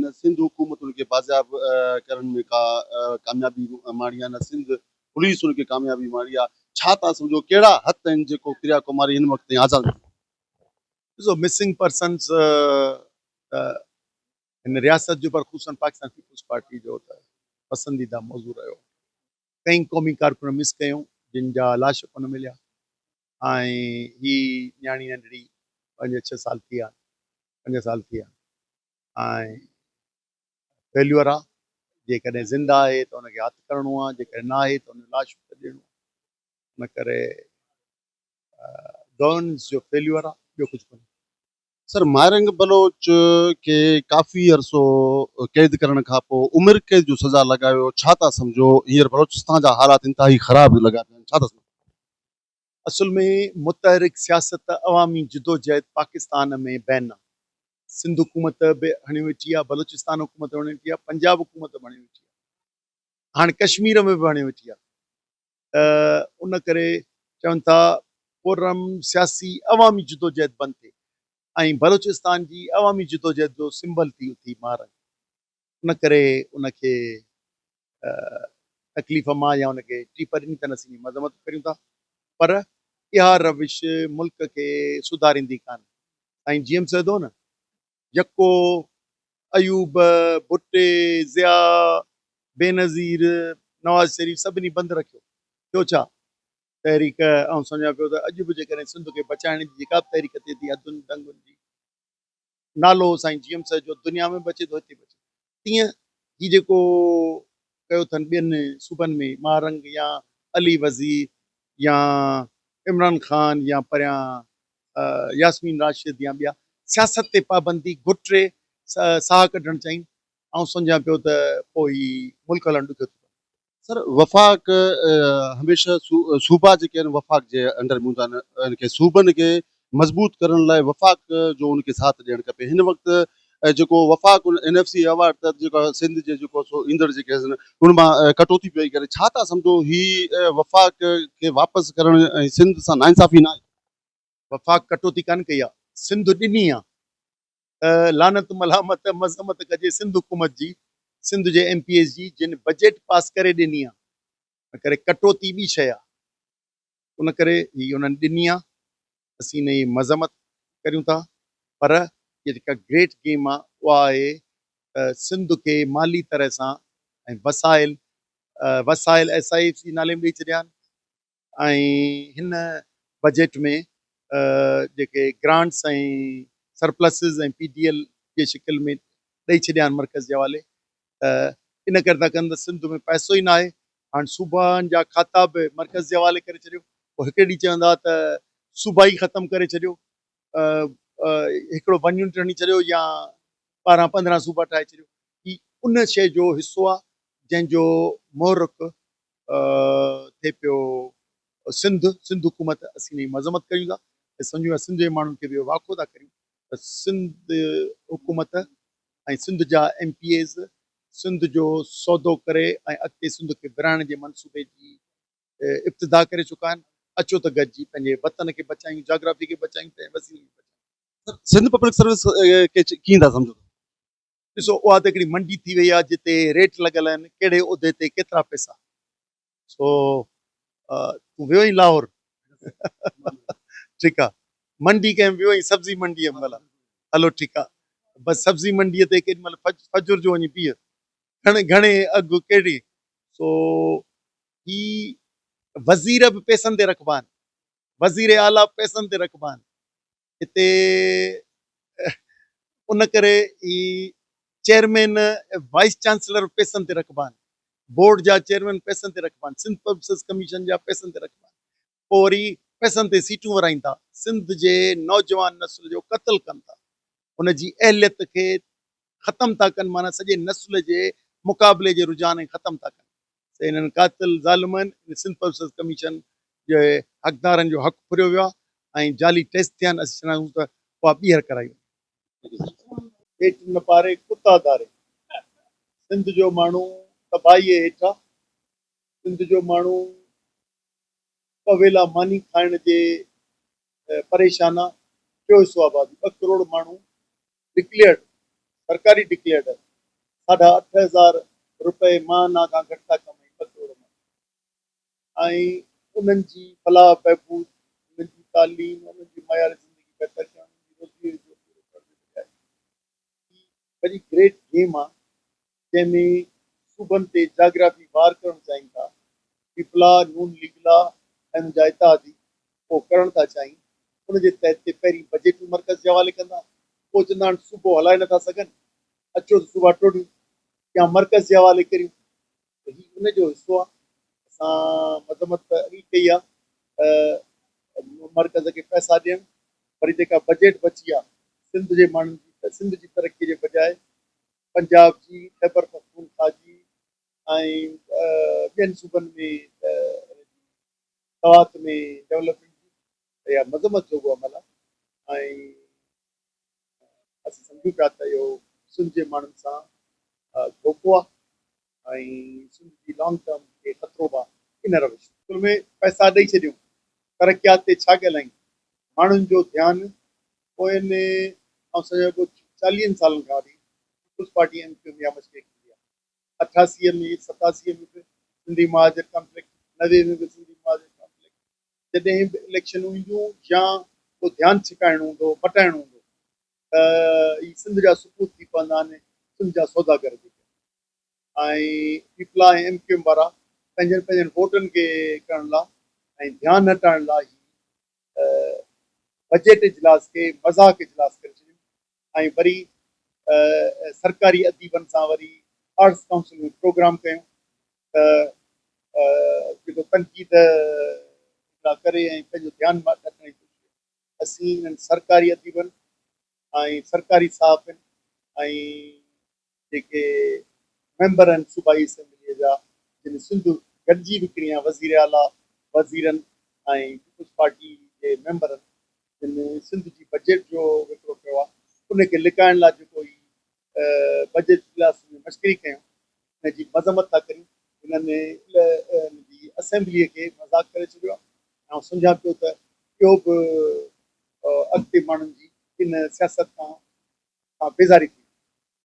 نه سنڌ حڪومت ان کي بازياب ڪرڻ ۾ ڪا ڪاميابي ماڻي آهي نه سنڌ پوليس ان کي ڪاميابي ماڻي آهي ڇا ٿا سمجهو ڪهڙا هٿ آهن جيڪو پريا ڪماري هن وقت تائين آزاد نه ٿي. ڏسو مسنگ پرسنز ته هن رياست جو پر خصوصن پاڪستان پيپلز پارٽي جو ته پسنديده موضوع رهيو. ڪئين قومي ڪارڪن مس ڪيون جن جا لاش ڪونه مليا ۽ هي نياڻي ننڍڙي پنج ڇهه سال ٿي ويا پنج سال ٿي ويا ۽ فيليور آ جيڪڏهن زنده آهي ته ان کي هٿ ڪرڻو آ جيڪڏهن نه آهي ته ان جو لاش به ڏيڻو ان ڪري گورننس جو فيليور آ ٻيو ڪجهه ڪونهي. سر ماهرنگ بلوچ کي ڪافي عرصو قيد ڪرڻ کان پوء عمر قيد جو سزا لڳايو ڇا ٿا سمجهو هينئر بلوچستان جا حالات انتهائي خراب لڳا پيا آهن ڇا ٿا سمجهو. اصل ۾ متحرڪ سياست عوامي جدوجهد پاڪستان ۾ بين آ سنڌ حڪومت به هڻيو ويٺي آ بلوچستان حڪومت به هڻيو ويٺي آ پنجاب حڪومت به هڻيو ويٺي آ هاڻ ڪشمير ۾ به هڻيو ويٺي آ ته ان ڪري چون ٿا پرامن سياسي عوامي جدوجهد بند ٿئي ۽ بلوچستان جي عوامي جدوجهد جو سمبل ٿي اٿي مارنگ ان ڪري ان کي تڪليف مان يا ان کي ٽيپ ڏني تن اسين مذمت ڪريون ٿا پر اها روش ملڪ کي سڌاريندي ڪانه. سائين جي ايم سيد هو نه يڪو ايوب، ڀٽي، ضياء، بينظير، نواز شريف سڀني بند رکيو. ٿيو ڇا؟ تحريڪ آئون سمجهان پيو ته اڄ به جيڪڏهن سنڌ کي بچائڻ جي جيڪا به تحريڪ ٿئي ٿي حدن دنگن جي نالو سائين جي ايم سيد جو دنيا ۾ به اچي ٿو هتي به اچي ٿو. تيئن هي جيڪو ڪيو اٿن ٻين صوبن ۾ ماهرنگ يا علي وزير يا عمران خان يا پريان ياسمين راشد يا ٻيا سياست تي پابندي گهٽي ساهه ڪڍڻ چاهين آئون سمجهان پيو ته پوء هي ملڪ هلڻ ڏکيو ٿي پوندو. سر وفاق هميشه صوبا جيڪي آهن وفاق جي انڊر ۾ هوندا آهن ان کي صوبن کي مضبوط ڪرڻ لاء وفاق جو ان کي ساٿ ڏيڻ کپي هن وقت جيڪو وفاق اين ايف سي ايوارڊ تحت جيڪو سنڌ جي جيڪو سو ايندڙ جيڪي آهن ان مان ڪٽوتي پئي ڪري ڇا ٿا سمجهو هي وفاق کي واپس ڪرڻ ۽ سنڌ سان ناانصافي ناهي؟ وفاق ڪٽوتي ڪانه ڪئي آهي سنڌ ڏني آهي ته لعنت ملامت مذمت ڪجي سنڌ حڪومت جي سنڌ جي ايم پي ايز جي جن بجيٽ پاس ڪري ڏني آهي ان ڪري ڪٽوتي ٻي شيء آهي ان ڪري هي انهن ڏني آ اسين انهي جي مذمت ڪريون ٿا پر هي جيڪا گريٽ گيم آ اها آهي ته سنڌ کي مالي طرح سان ۽ وسائل وسائل ايس I F C نالي ۾ ڏئي ڇڏيا آهن ۽ هن بجيٽ ۾ جيڪي grants ۽ surpluses ۽ P D L جي شڪل ۾ ڏئي ڇڏيا آهن مرڪز جي حوالي ته ان ڪري ٿا ڪن ته سنڌ ۾ پئسو ئي ناهي، هاڻ صوبن جا کاتا به مرڪز جي حوالي ڪري ڇڏيو، پوء هڪڙي ڏينهن چوندا ته صوبا ئي ختم ڪري ڇڏيو، هڪڙو ون يونٽ هڻي ڇڏيو يا 12 15 صوبا ٺاهي ڇڏيو، هي ان شيء جو حصو آهي جنهن جو محرڪ ٿئي پيو سنڌ، سنڌ حڪومت اسين ان جي مذمت ڪريون ٿا ۽ سمجهون ٿا سنڌ جي ماڻهن کي به اهو واکو ٿا ڪريون ته سنڌ حڪومت ۽ سنڌ جا ايم پي ايز سنڌ جو سودو ڪري ۽ اڳتي سنڌ کي ورهائڻ جي منصوبي جي ابتدا ڪري چڪا آهن، اچو ته گڏجي پنهنجي وطن کي بچايون، جاگرافي کي بچايون، پنهنجي وسيلن کي بچايون. سنڌ پبلڪ سروس کي ڪيئن ٿا سمجهو؟ ڏسو اها ته هڪڙي منڊي ٿي وئي آهي جتي ريٽ لڳل آهن، ڪهڙي عهدي تي ڪيترا پئسا. سو تون ويو آهين لاهور؟ ٺيڪ آ منڊي ڪنهن ويو آهين سبزي منڊيء ۾ ڀلا هلو ٺيڪ آ بس سبزي منڊيء تي ڪيڏي مهل فجر جو وڃي بيهه گهڻي گهڻي اگهه ڪهڙي سو هي وزير به پئسن تي رکبا آهن وزير اعليٰ به پئسن تي رکبا آهن هتي ان ڪري هي چيئرمين وائيس چانسلر به پئسن تي رکبا آهن، بورڊ جا چيئرمين پئسن تي رکبا آهن، سنڌ پبلڪ سروس ڪميشن جا پئسن تي رکبا آهن، پوء وري پئسن تي سيٽون ورهائين ٿا، سنڌ جي نوجوان نسل جو قتل ڪن ٿا، ان جي اهليت کي ختم ٿا ڪن معنيٰ سڄي نسل جي مقابلي جي رجحان کي ختم ٿا ڪن. سي انهن قاتل ظالمن سنڌ پبلڪ سروس ڪميشن جي حقدارن جو حق ڦريو ويو آهي ۽ جعلي ٽيسٽ ٿيا آهن اسين چاهيون ته اها ٻيهر ڪرائي وڃي. پيٽ نه پاري ڪتا ڌاري. سنڌ جو ماڻهو تباهيء هيٺ آ. سنڌ جو ماڻهو ٻه ويلا ماني کائڻ جي پريشان آ. ٽيون حصو آبادي ٻه ڪروڙ ماڻهو ڊڪليئرڊ سرڪاري ڊڪليئرڊ ساڍا 8000 رپئي ماهانه کان گهٽ ٿا ڪمائين، 2 ڪروڙ مان، ۽ انهن جي فلاح بهبود، انهن جي تعليم، انهن جي معيار زندگي بهتر ڪرڻ، انهن جي روزي جو پورو ڪرڻ جي بجاء هي وڏي گريٽ گيم آ جنهن ۾ صوبن تي جاگرافي وار ڪرڻ چاهين ٿا، پيپلا، نون ليگلا ۽ انهن جا اتحادي اهو ڪرڻ ٿا چاهين، ان جي تحت تي پهرين بجيٽون مرڪز جي حوالي ڪندا، پوء چوندا هاڻ صوبو هلائي نٿا سگهن، اچو ته صوبا ٽوڙيون يا مرڪز جي حوالي ڪريون ته هي ان جو حصو آ، اسان مذمت ته اڳ ئي ڪئي آ ته مرڪز کي پئسا ڏيڻ، وري جيڪا بجيٽ بچي آ سنڌ جي ماڻهن جي ته سنڌ جي ترقي جي بجاء پنجاب جي، خيبر پختونخوا جي ۽ ٻين صوبن ۾ سوات ۾ ڊولپمينٽ جي ته اها مذمت جوڳو عمل آهي ۽ اسين سمجهون پيا ته اهو سنڌ جي ماڻهن سان ڌوڪو آهي ۽ سنڌ جي لانگ ٽرم کي خطرو به آهي ان روش. اصل ۾ پئسا ڏئي ڇڏيون ترقيات تي ڇا ڳالهايون ماڻهن جو ڌيان پوئين آئون سمجهان پيو چاليهن سالن کان وٺي peoples party M Q M اها مشڪري کيڏي آهي. 88 ۾ 87 ۾ به سنڌي مهاجر ڪانفلڪٽ، 90 ۾ به سنڌي مهاجر ڪانفلڪٽ، جڏهن به اليڪشنون اينديون يا ڪو ڌيان ڇڪائڻو هوندو، مٽائڻو هوندو ته هي سنڌ جا سپوت ٿي پوندا آهن، سنڌ جا سوداگر جيڪي آهن ۽ پيپلا ۽ ايم ڪيو ايم وارا پنهنجن پنهنجن ووٽن کي ڪرڻ لا ۽ ڌيان هٽائڻ لا هي بجيٽ اجلاس کي مذاق اجلاس ڪري ڇڏيو ۽ وري سرڪاري اديبن سان وري آرٽس ڪائونسل ۾ پروگرام ڪيو ته جيڪو تنقيد ڪري ۽ پنهنجو ڌيان ڍڪڻ جي ڪوشش ڪئي. اسين انهن سرڪاري اديبن ۽ سرڪاري صحافين ۽ جيڪي ميمبر آهن صوبائي اسيمبليء جا جن سنڌ گڏجي وڪڻي آهي وزير اعليٰ، وزيرن ۽ پيپلز پارٽي جي ميمبرن جن سنڌ جي بجيٽ جو وڪرو ڪيو آهي ان کي لڪائڻ لاء جيڪو هي بجيٽ اجلاس ۾ مشڪري ڪيون ان جي مذمت ٿا ڪريون. هنن ان جي اسيمبليء کي مذاق ڪري ڇڏيو آهي ۽ آئون سمجهان پيو ته اهو به اڳتي ماڻهن جي ان سياست کان بيزاري ٿيندي.